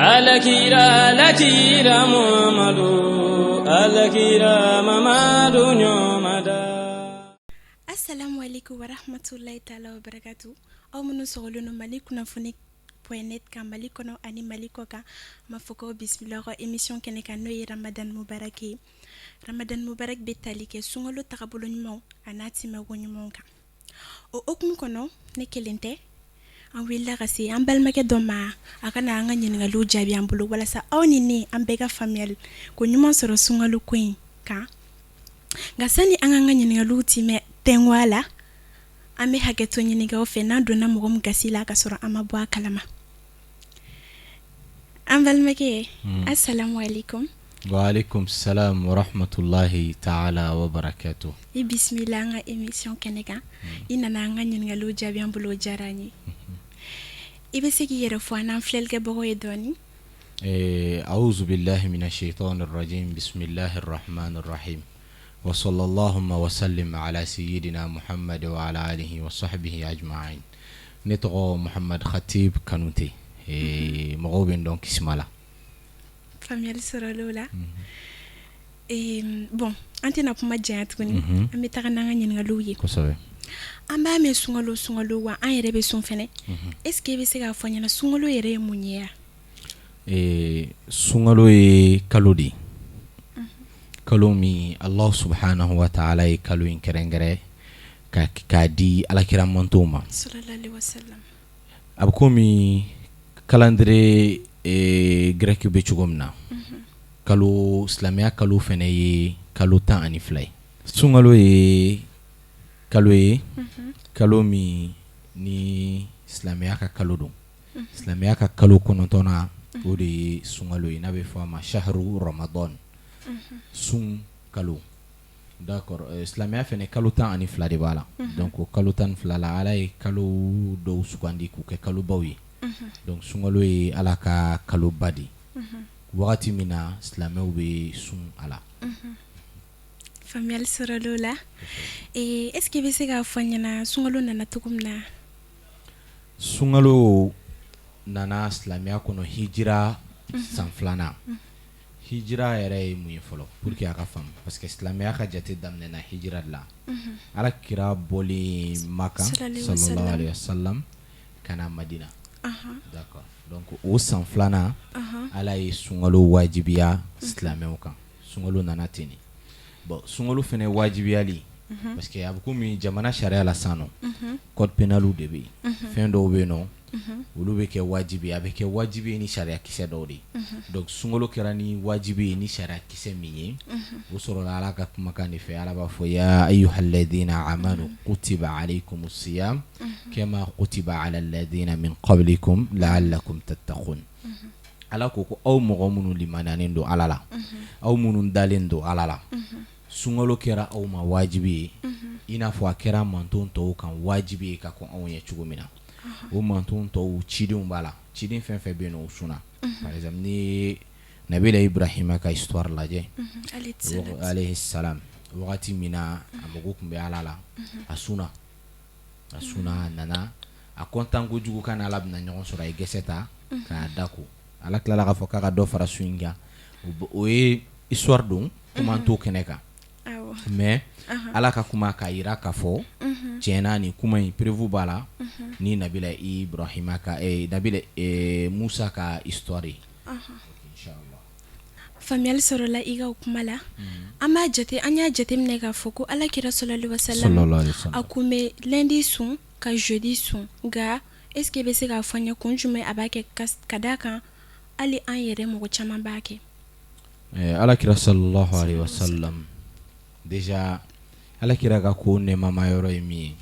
Alakira, alakira Muhammadu, alakira Mamadu ɲɔmada. Assalamu alaikum warahmatullahi taala wabarakatuh. Aw minnu sɔgɔlen don Mali kunnafoni.net kan, Mali kɔnɔ ani Mali kɔ kan, an b'a fɔ ko bisimila aw ka émission kɛnɛ kan, n'o ye Ramadan Mubarak ye. Ramadan Mubarak bɛ tali kɛ sunkalo tagabolo ɲumanw a n'a tɛmɛko ɲumanw kan. O hukumu kɔnɔ, ne kelen tɛ, an wulila ka se an balimakɛ dɔ ma, a ka na an ka ɲininkaliw jaabi an bolo, walasa aw ni ne, an bɛɛ ka faamuyali ko ɲuman sɔrɔ sunkalo ko in kan. Nka sani an k'an ka ɲininkaliw timɛ tɛnku a la, an bɛ hakɛto ɲini aw fɛ n'an donna mɔgɔ min gasi la ka sɔrɔ an ma bɔ a kalama. An balimakɛ, assalamu alaikum. Waaleykum salam wa rahmatulahi taala wa barakatuh. I bisimila an ka émission kɛnɛ kan. I nana an ka ɲininkaliw jaabi an bolo, o diyara an ye. I bɛ se k'i yɛrɛ fɔ an n'an filɛlikɛbagaw ye dɔɔnin? Auzu billahi mina shaytani rajim, bisimilahi rahmani rahim, wa sallallahu wa sallim ala sayyidina Muhammad wa ala alihi wa sahbihi ajma'in. Ne tɔgɔ Muhammad Khatib Kanute, mɔgɔw bɛ n dɔn Kisima la. Faamuyali sɔrɔla o la. Bon, an tɛna kuma janya tuguni, an bɛ taga n'an ka ɲininkaliw ye. Kosɛbɛ. An b'a mɛn sunkalo, sunkalo, wa an yɛrɛ bɛ sun fɛnɛ. Est ce que i bɛ se k'a fɔ an ɲɛna, sunkalo yɛrɛ ye mun ye? Sunkalo ye kalo de ye, kalo min Allah subhanahu wa ta'ala ye kalo in kɛrɛnkɛrɛn ka k'a di alakira mantɔnw ma. A bɛ komi calendrier grec bɛ cogo min na, kalo silamɛya kalo fana ye kalo 12 ye. Sunkalo ye kalo ye, kalo min ni silamɛya ka kalo don. Silamɛya ka kalo 9nan, o de ye sunkalo ye, n'a bɛ fɔ a ma shahru ramadan, sun kalo. D'accord, silamɛya fana, kalo 12 de b'a la. Donc o kalo 12 la, Ala ye kalo dɔw sugandi k'u kɛ kalobaw ye. Donc sunkalo ye Ala ka kaloba de ye, wagati min na silamɛw bɛ sun a la. Faamuyali sɔrɔla o la. Est ce que i bɛ se k'a fɔ an ɲɛna, sunkalo nana cogo min na? Sunkalo nana silamɛya kɔnɔ hijira san 2nan. Hijira yɛrɛ ye mun ye fɔlɔ, pour que a ka faamu? Parce que silamɛya ka jate daminɛna hijira de la, Ala kira bɔlen Maka sallallahu alaihi wasallam ka na Madina. D'accord, donc o san 2nan, Ala ye sunkalo wajibiya silamɛw kan. Sunkalo nana ten de. Bon, sunkalo fana wajibiyali, parce que a bɛ komi jamana sariya la sisan nɔ, code pénal de bɛ yen. Fɛn dɔw bɛ yen nɔ, olu bɛ kɛ wajibi, a bɛ kɛ wajibi ye ni sariya kisɛ dɔw de ye. Donc sunkalo kɛra ni wajibi ye ni sariya kisɛ min ye, o sɔrɔla Ala ka kumakan de fɛ. Ala b'a fɔ: ya ayyuhalladhina amanu kutiba alaykumus siyam kama kutiba ala alladhina min qablikum la'allakum tattaqun. Ala ko ko aw mɔgɔ minnu limaniyanen don Ala la, aw minnu dalen don Ala la, sunkalo kɛra aw ma wajibi ye i n'a fɔ a kɛra manton tɔw kan wajibi ye ka kɔn anw ye cogo min na. O manton tɔw, cidenw b'a la, ciden fɛn fɛn bɛ yen nɔ, o sunna. Par exemple, ni Nabila Ibrahima ka histoire lajɛ alayhi salam, wagati min na a mago tun bɛ Ala la, a sunna. A sunna, a nana, a content kojugu k'a n'Ala bɛna ɲɔgɔn sɔrɔ. A ye gɛsɛ ta k'a da ko. Ala tilala k'a fɔ k'a ka dɔ fara sun in kan. O ye histoire don, kuma an t'o kɛnɛ kan, mais Ala ka kuma k'a jira k'a fɔ tiɲɛna, nin kuma in, preuve b'a la ni Nabila Ibrahima ka, Nabila Musa ka histoire ye. Faamuyali sɔrɔla i ka kuma la. An b'a jate, an y'a jateminɛ k'a fɔ ko Ala kira sallallahu alaihi wasallam, a kun bɛ lundi sun ka jeudi sun. Nka est ce que i bɛ se k'a fɔ an ye kun jumɛn a b'a kɛ, ka d'a kan hali an yɛrɛ mɔgɔ caman b'a kɛ? Ala kira sallallahu alaihi wasallam, déjà Ala kira ka ko nɛmama yɔrɔ ye min ye,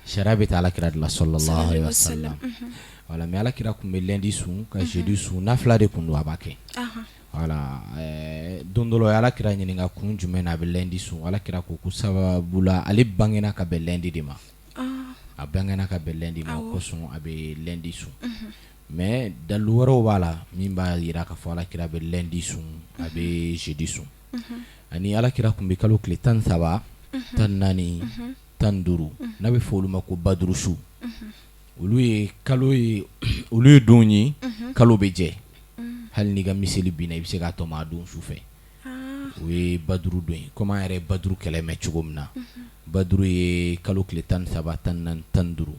sariya bɛ taa Ala kira de la sallallahu alaihi wasallam. Voilà, mais Ala kira tun bɛ lundi sun ka jeudi sun, nafila de tun don, a b'a kɛ. Voilà, don dɔ la, Ala kira ɲininka kun jumɛn na a bɛ lundi sun. Ala kira ko ko sababu la, ale bangena ka bɛn lundi de ma. A bangena ka bɛn lundi ma, o kosɔn a bɛ lundi sun. Mais dalilu wɛrɛw b'a la min b'a jira k'a fɔ Ala kira bɛ lundi sun, a bɛ jeudi sun. Ani Ala kira tun bɛ kalo tile 13, 14, 15, n'a bɛ fɔ olu ma ko badurusu, olu ye kalo ye, olu ye don ye kalo bɛ jɛ. Hali n'i ka miseli binna, i bɛ se k'a tɔmɔ a don su fɛ. O ye baduru don ye. Komi an yɛrɛ ye baduru kɛlɛ mɛn cogo min na, baduru ye kalo tile 13, 14, 15.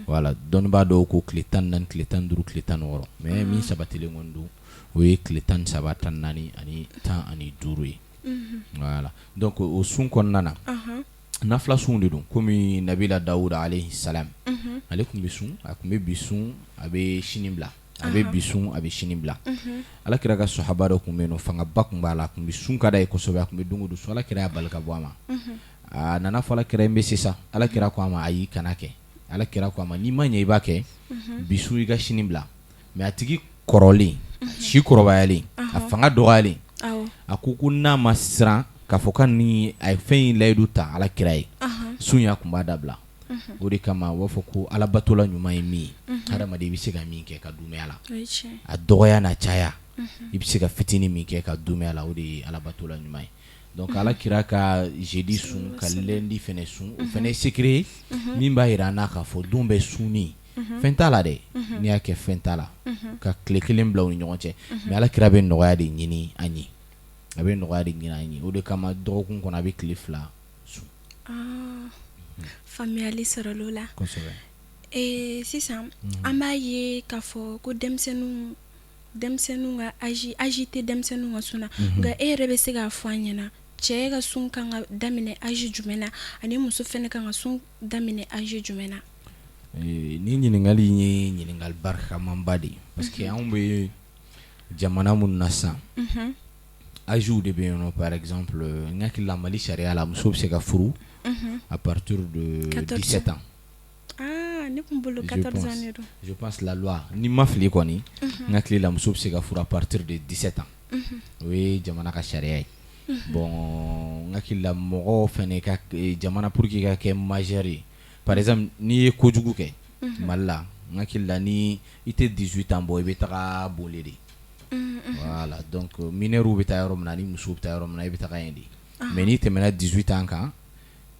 Voilà, dɔnnibaa dɔw ko tile 14, tile 15, tile 16, mais min sabatilen kɔni don, o ye tile 13, 14 ani 15 ye. Voilà, donc o sun kɔnɔna na, nafila sun de don. Komi nabila Dawuda alayhi salam, ale tun bɛ sun, a tun bɛ bi sun, a bɛ sini bila, a bɛ bi sun, a bɛ sini bila. Ala kira ka sahaba dɔ tun bɛ yen, fangaba tun b'a la, a tun bɛ sun ka d'a ye kosɛbɛ, a tun bɛ don o don sun. Ala kira y'a bali ka bɔ a ma. A nana fɔ ala kira, n bɛ sisan. Ala kira ko a ma: ayi, kana kɛ. Ala kira ko a ma: n'i ma ɲɛ, i b'a kɛ, bi sun, i ka sini bila. Mais a tigi kɔrɔlen, si kɔrɔbayalen, a fanga dɔgɔyalen, a ko n'a ma siran k'a fɔ ka ni a ye fɛn in layidu ta ala kira ye, sun ya tun b'a dabila. O de kama u b'a fɔ ko alabatola ɲuman ye min ye, hadamaden i bɛ se ka min kɛ ka duumɛ la, a dɔgɔya n'a caya, i bɛ se ka fitinin min kɛ ka duumɛ la, o de ye alabatola ɲuman ye. Donc ala kira ka jeudi sun, ka lundi fɛnɛ sun, o fɛnɛ ye secret ye min b'a jira an na k'a fɔ don bɛɛ sunni fɛn t'a la dɛ. N'i y'a kɛ, fɛn t'a la ka tile kelen bila u ni ɲɔgɔn cɛ. Mais ala kira bɛ nɔgɔya de ɲini an ye, a bɛ nɔgɔya de ɲini an ye. O de kama dɔgɔkun kɔnɔ, a bɛ tile 2 sun. Faamuyali sɔrɔla o la. Kosɛbɛ. Sisan an b'a ye k'a fɔ ko denmisɛnninw ka âge tɛ denmisɛnninw ka sun na, nka e yɛrɛ bɛ se k'a fɔ an ɲɛna, cɛ ka sun kan ka daminɛ âge jumɛn na, ani muso fɛnɛ kan ka sun daminɛ âge jumɛn na? Ni ɲininkali ye ɲininkali barikamanba de ye, parce que anw bɛ jamana minnu na sisan, âgew de bɛ yen nɔ. Par exemple, n hakili la, Mali sariya la, muso bɛ se ka furu à partir de 17 ans. Ah, ne tun bolo 14 ans de don. Je pense, la loi, ni ma fili kɔni, n hakili la, muso bɛ se ka furu à partir de 17 ans. O ye jamana ka sariya ye. Bon, n hakili la, mɔgɔw fɛnɛ ka jamana, pour que i ka kɛ majeur ye, par exemple n'i ye kojugu kɛ Mali la, n hakili la, ni i tɛ 18 ans bɔ, i bɛ taga boli de. Voilà, donc mineurs bɛ taa yɔrɔ min na ni musow bɛ taa yɔrɔ min na, i bɛ taga yen de. Mais n'i tɛmɛna 18 ans kan,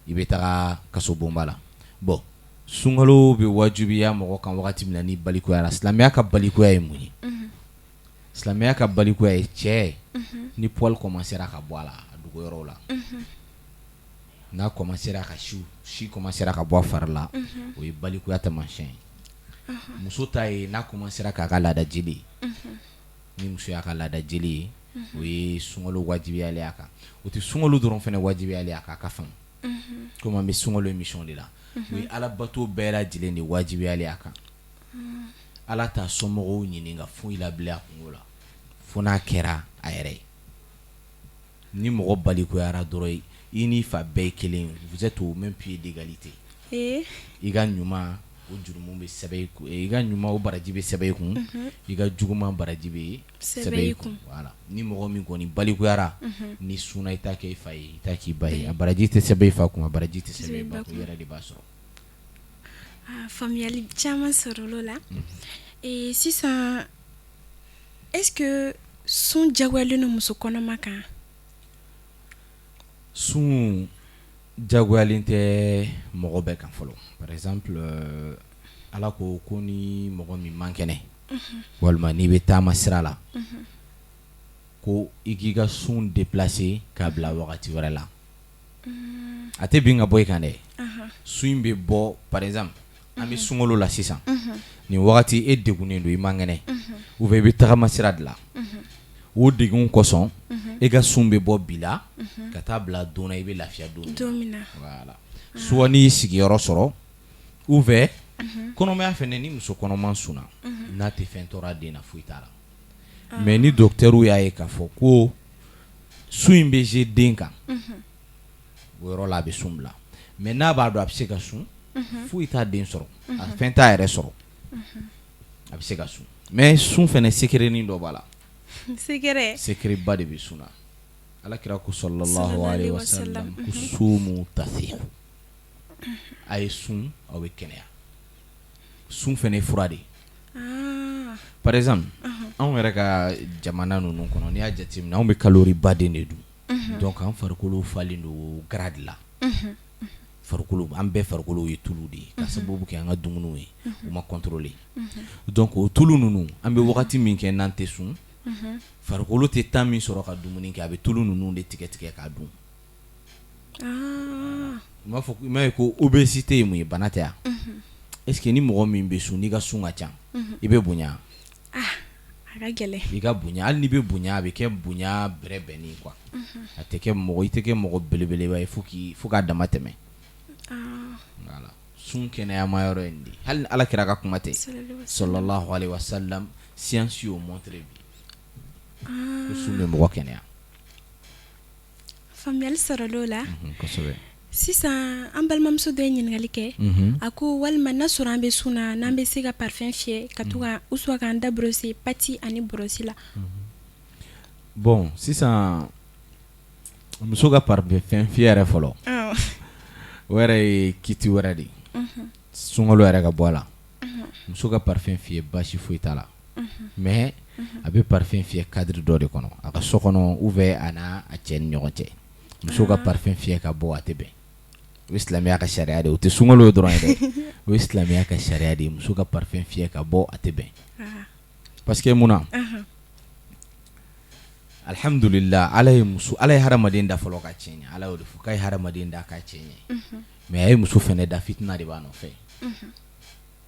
i bɛ taga kasobonba la. Bon, sunkalo bɛ wajibiya mɔgɔ kan wagati min na ni balikuyara, silamɛya ka balikuya ye mun ye? Silamɛya ka balikuya ye cɛ ni poil commencera ka bɔ a la, a dogoyɔrɔw la, n'a commencera ka si commencera ka bɔ a fari la, o ye balikuya taamasiyɛn ye. Muso ta ye n'a commencera k'a ka laada jeli ye. Ni muso y'a ka laada jeli ye, o ye sunkalo wajibiyalen a kan. O tɛ sunkalo dɔrɔn fana wajibiyalen a kan, a ka faamu. Komi an bɛ sunkalo émission de la, o ye alabato bɛɛ lajɛlen de wajibiyalen a kan. Ala t'a somɔgɔw ɲininka foyi la bilen a kungo la, fo n'a kɛra a yɛrɛ ye. Ni mɔgɔ balikuyara dɔrɔn, i n'i fa bɛɛ ye kelen, vous êtes au même pied d'égalité. I ka ɲuman, o jurumu bɛ sɛbɛn i kun, i ka ɲuman, o baraji bɛ sɛbɛn i kun, i ka juguman baraji bɛ sɛbɛn i kun. Voilà, ni mɔgɔ min kɔni balikuyara, ni sunna, i t'a kɛ i fa ye, i t'a k'i ba ye, a baraji tɛ sɛbɛn i fa kun, a baraji tɛ sɛbɛn i ba kun, i yɛrɛ de b'a sɔrɔ. Faamuyali caman sɔrɔla o la. Sisan, est-ce que sun jagoyalen don muso kɔnɔma kan? Sun jagoyalen tɛ mɔgɔ bɛɛ kan fɔlɔ. Par exemple, ala ko ko ni mɔgɔ min man kɛnɛ, walima n'i bɛ taama sira la, ko i k'i ka sun déplacer k'a bila wagati wɛrɛ la. A tɛ bin ka bɔ i kan dɛ, sun in bɛ bɔ. Par exemple, an bɛ sunkalo la sisan, nin wagati e degunnen don, i man kɛnɛ, ou bien i bɛ tagama sira de la, o degun kosɔn e ka sun bɛ bɔ bi la ka taa bila don na, i bɛ lafiya don min na. Voilà, soit n'i y'i sigiyɔrɔ sɔrɔ, ou bien kɔnɔmaya fɛnɛ, ni muso kɔnɔma sunna, n'a tɛ fɛn tɔɔrɔ a den na, foyi t'a la. Mais ni docteur y'a ye k'a fɔ ko sun in bɛ jouer den kan, o yɔrɔ la a bɛ sun bila. Mais n'a b'a dɔn a bɛ se ka sun, foyi t'a den sɔrɔ, a fɛn t'a yɛrɛ sɔrɔ, a bɛ se ka sun. Mais sun fɛnɛ, secret dɔ b'a la. Secret? Secret ba de bɛ sun na. Ala kira ko sallallahu alaihi wasallam ko sumu tasihu, a ye sun, aw bɛ kɛnɛya. Sun fɛnɛ ye fura de ye. Par exemple, anw yɛrɛ ka jamana ninnu kɔnɔ, n'i y'a jateminɛ, anw bɛ calorie baden de dun. Donc an farikolo falen don gras de la. Farikolo, an bɛɛ farikolo ye tulu de ye, ka sababu kɛ an ka dumuniw ye, u ma contrôler. Donc o tulu ninnu, an bɛ wagati min kɛ n'an tɛ sun. Farikolo tɛ temps min sɔrɔ ka dumuni kɛ, a bɛ tulu ninnu de tigɛ tigɛ k'a dun. I m'a fɔ, i m'a ye ko obésité ye mun ye? Bana tɛ wa? Est ce que ni mɔgɔ min bɛ sun, n'i ka sun ka ca, i bɛ bonya? A ka gɛlɛn. I ka bonya, hali n'i bɛ bonya, a bɛ kɛ bonya bɛrɛbɛnnen quoi. A tɛ kɛ mɔgɔ, i tɛ kɛ mɔgɔ belebeleba ye fo k'a dama tɛmɛ. Voilà, sun kɛnɛyama yɔrɔ ye nin de ye. Hali ni Ala kira ka kuma tɛ, sallallahu alaihi wasallam, science y'o montrer bi ko sun bɛ mɔgɔ kɛnɛya. Faamuyali sɔrɔla o la. Kosɛbɛ. Sisan an balimamuso dɔ ye ɲininkali kɛ, a ko walima n'a sɔrɔ an bɛ sun na, n'an bɛ se ka parfum fiyɛ ka to ka ou soit k'an da brosser pâte ani brosse la. Bon, sisan muso ka parfum fiyɛ yɛrɛ fɔlɔ, o yɛrɛ ye kiti wɛrɛ de ye, sunkalo yɛrɛ ka bɔ a la. Muso ka parfum fiyɛ, baasi foyi t'a la, mais a bɛ parfum fiyɛ cadre dɔ de kɔnɔ, a ka so kɔnɔ ou bien a n'a a cɛ ni ɲɔgɔn cɛ. Muso ka parfum fiyɛ ka bɔ, a tɛ bɛn. O ye silamɛya ka sariya de ye, o tɛ sunkalo dɔrɔn ye dɛ, o ye silamɛya ka sariya de ye. Muso ka parfum fiyɛ ka bɔ, a tɛ bɛn, parce que mun na? Alihamdulila, Ala ye muso, Ala ye hadamaden da fɔlɔ ka cɛ ɲɛ. Ala y'o de fɔ k'a ye hadamaden da ka cɛ ɲɛ, mais a ye muso fana da, fitina de b'a nɔfɛ.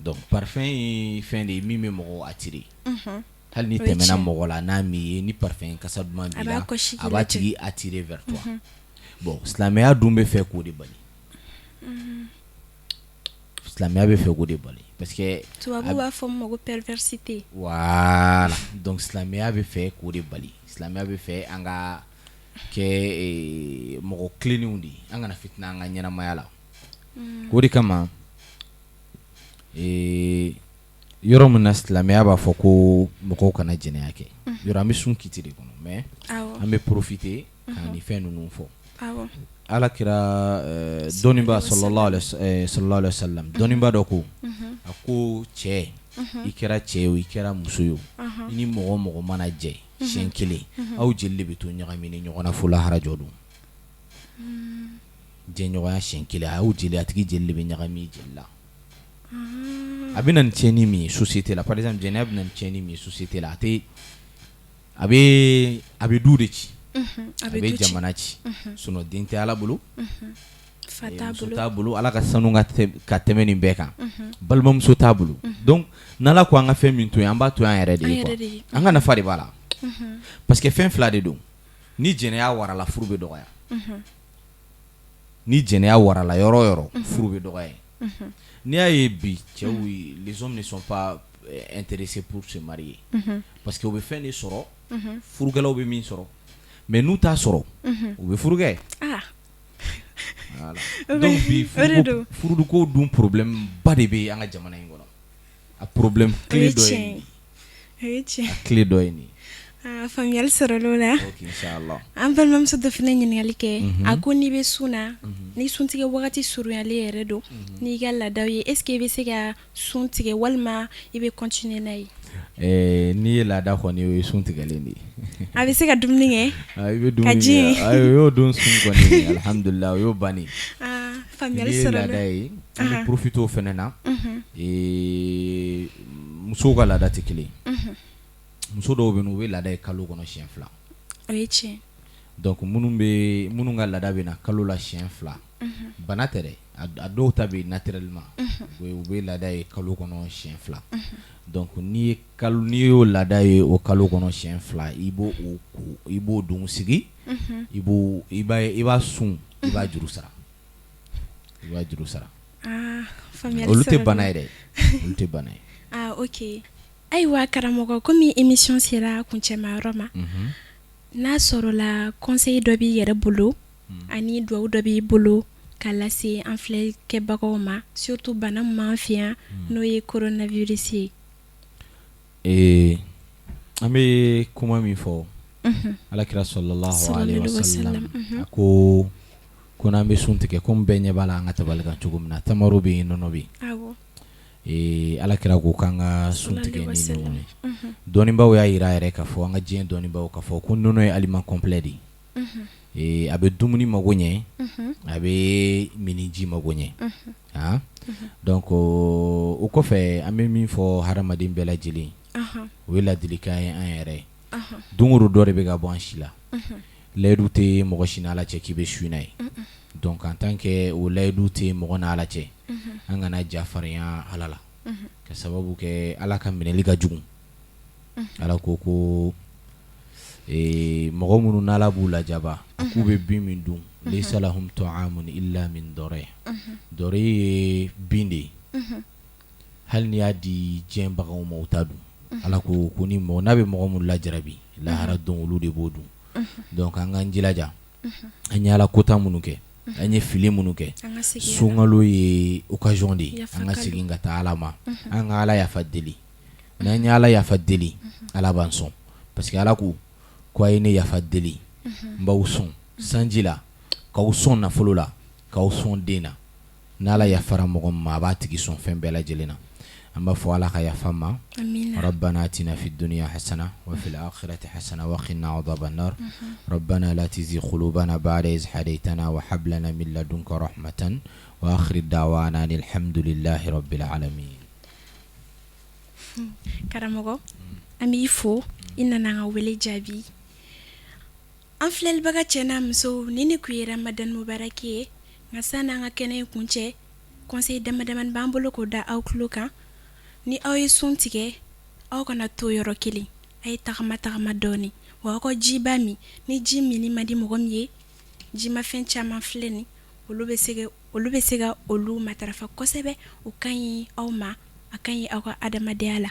Donc parfum ye fɛn de ye min bɛ mɔgɔw attirer. Hali ni tɛmɛna mɔgɔ la, n'a m'i ye, ni parfum kasa duman b'i la, a b'a tigi attirer vers toi. Bon, silamɛya dun bɛ fɛ k'o de bali. Silamɛya bɛ fɛ k'o de bali parce que tubabu b'a fɔ min ma ko perversité. Voilà, donc silamɛya bɛ fɛ k'o de bali. Silamɛya bɛ fɛ an ka kɛ mɔgɔ tilennenw de ye, an kana fitina an ka ɲɛnamaya la. O de kama yɔrɔ min na silamɛya b'a fɔ ko mɔgɔw kana jɛnɛya kɛ, yɔrɔ an bɛ sun kiti de kɔnɔ, mais an bɛ profiter ka nin fɛn ninnu fɔ. Ala kira dɔnniba sallallahu alaihi wasallam, dɔnniba dɔ ko, a ko cɛ, i kɛra cɛ ye o, i kɛra muso ye o, i ni mɔgɔ o mɔgɔ mana jɛ siɲɛ kelen, aw jeli de bɛ to ɲagaminen ɲɔgɔn na fo lahara jɔ don. Jɛɲɔgɔnya siɲɛ kelen, aw jeli, a tigi jeli de bɛ ɲagami jeli la. A bɛ na ni tiɲɛni min ye société la, par exemple jɛnɛya bɛ na ni tiɲɛni min ye société la, a tɛ a bɛ du de ci, a bɛ jamana ci. Sinon den tɛ Ala bolo, fa muso t'a bolo, Ala ka sanu ka tɛmɛ nin bɛɛ kan, balimamuso t'a bolo. Donc n'Ala ko an ka fɛn min to yen, an b'a to an yɛrɛ de ye quoi, an ka nafa de b'a la, parce que fɛn fila de don. Ni jɛnɛya warala, furu bɛ dɔgɔya. Ni jɛnɛya warala yɔrɔ o yɔrɔ, furu bɛ dɔgɔya. N'i y'a ye bi cɛw, les hommes ne sont pas intéressés pour se marier, parce que u bɛ fɛn de sɔrɔ, furukɛlaw bɛ min sɔrɔ, mais n'u t'a sɔrɔ, u bɛ furu kɛ. Voilà, donc bi furuko dun problème ba de bɛ an ka jamana in kɔnɔ. A problème clé dɔ ye nin ye, a clé dɔ ye nin ye. Faamuyali sɔrɔla o la. Ok, inchallah. An balimamuso dɔ fana ɲininkali kɛ, a ko n'i bɛ sun na, ni suntigɛ wagati surunyalen yɛrɛ don, n'i ka laadaw ye, est ce que i bɛ se ka sun tigɛ walima i bɛ continuer n'a ye? N'i ye laada kɔni ye, o ye sun tigɛlen de ye. A bɛ se ka dumuni kɛ? I bɛ dumuni kɛ, o y'o don sun kɔni, alihamudulila, o y'o bannen. Faamuyali sɔrɔla. N'i ye laada ye, an bɛ profiter o fana na. Musow ka laada tɛ kelen ye. Muso dɔw bɛ yen, u bɛ laada ye kalo kɔnɔ siɲɛ 2. O ye tiɲɛ. Donc minnu ka laada bɛ na kalo la siɲɛ 2, bana tɛ dɛ, a dɔw ta bɛ yen naturellement, u bɛ laada ye kalo kɔnɔ siɲɛ 2. Donc n'i y'o laada ye o kalo kɔnɔ siɲɛ 2, i b'o ko, i b'o don sigi, i b'o i b'a i b'a sun, i b'a juru sara. I b'a juru sara. Olu tɛ bana ye dɛ, olu tɛ bana ye. Ah ok. Ayiwa karamɔgɔ, komi émission sera kuncɛma yɔrɔ ma, n'a sɔrɔla conseil dɔ b'i yɛrɛ bolo ani dugawu dɔ b'i bolo ka lase an filɛkɛbagaw ma, surtout bana min b'an fɛ yan, n'o ye coronavirus ye. Ee, an bɛ kuma min fɔ, Alakira sallallahu alaihi wasallam, a ko ko n'an bɛ sun tigɛ, komi bɛɛ ɲɛ b'a la an ka tabali kan cogo min na, tamaro bɛ yen, nɔnɔ bɛ yen. Ee, Ala kira ko k'an ka sun tigɛ ni ninnu ye. Dɔnnibaw y'a jira yɛrɛ k'a fɔ, an ka diɲɛ dɔnnibaw k'a fɔ ko nɔnɔ ye aliment complet de ye. A bɛ dumuni mago ɲɛ, a bɛ miniji mago ɲɛ. Ah, donc o kɔfɛ, an bɛ min fɔ hadamaden bɛɛ lajɛlen, o ye ladilikan ye an yɛrɛ ye. Don o don dɔ de bɛ ka bɔ an si la. Layidu tɛ mɔgɔ si n'Ala cɛ k'i bɛ su in na ye. Donc en tant que o layidu tɛ mɔgɔ n'Ala cɛ, an kana ja farinya Ala la. Ka sababu kɛ Ala ka minɛli ka jugu. Ala ko ko mɔgɔ minnu n'Ala b'u lajaba a k'u bɛ bin min dun laysa lahum ta'amun illa min dari' dari' ye bin de ye hali n'i y'a di diɲɛ baganw ma u t'a dun Ala ko ko ni mɔgɔ n'a bɛ mɔgɔ minnu lajarabi lahara don olu de b'o dun donc an k'an jilaja an ye Ala kota minnu kɛ an ye fili minnu kɛ sunkalo ye occasion de ye an ka segin ka taa Ala ma an ka Ala yafa deli n'an ye Ala yafa deli Ala b'an sɔn parce que Ala ko ko a ye ne yafa deli n b'aw sɔn sanji la k'aw sɔn nafolo la k'aw sɔn den na n'Ala yafara mɔgɔ ma a b'a tigi sɔn fɛn bɛɛ lajɛlen na an b'a fɔ Ala ka yafa ma rabbana atina fid dunya hasana wa fil akhirati hasana wa qina adhaban nar rabbana la tuzigh qulubana ba'da idh hadaytana wa hab lana min ladunka rahmatan wa akhir da'wana anil hamdulillahi rabbil alamin. Karamɔgɔ an b'i fo i nana an ka wele jaabi an filɛlibaga cɛ n'a muso ni ne tun ye Ramadan Mubaraki ye nka sani an ka kɛnɛ in kuncɛ conseil damadamani b'an bolo k'o da aw tulo kan ni aw ye sun tigɛ aw kana to yɔrɔ kelen a ye tagama tagama dɔɔnin wa aw ka jiba min ni ji minni man di mɔgɔ min ye jimafɛn caman filɛ nin olu bɛ se olu bɛ se ka olu matarafa kosɛbɛ o ka ɲi aw ma a ka ɲi aw ka adamadenya la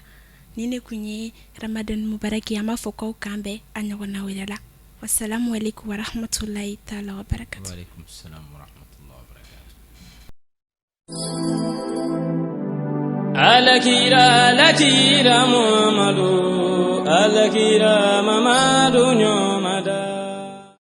ni ne tun ye Ramadan Mubaraki an b'a fɔ k'aw k'an bɛn a ɲɔgɔnna wɛrɛ la wasalamu aleykum warahmatulahi taala wa barakatu. Alakira alakira Muhammadu alakira Mamadu ɲɔ.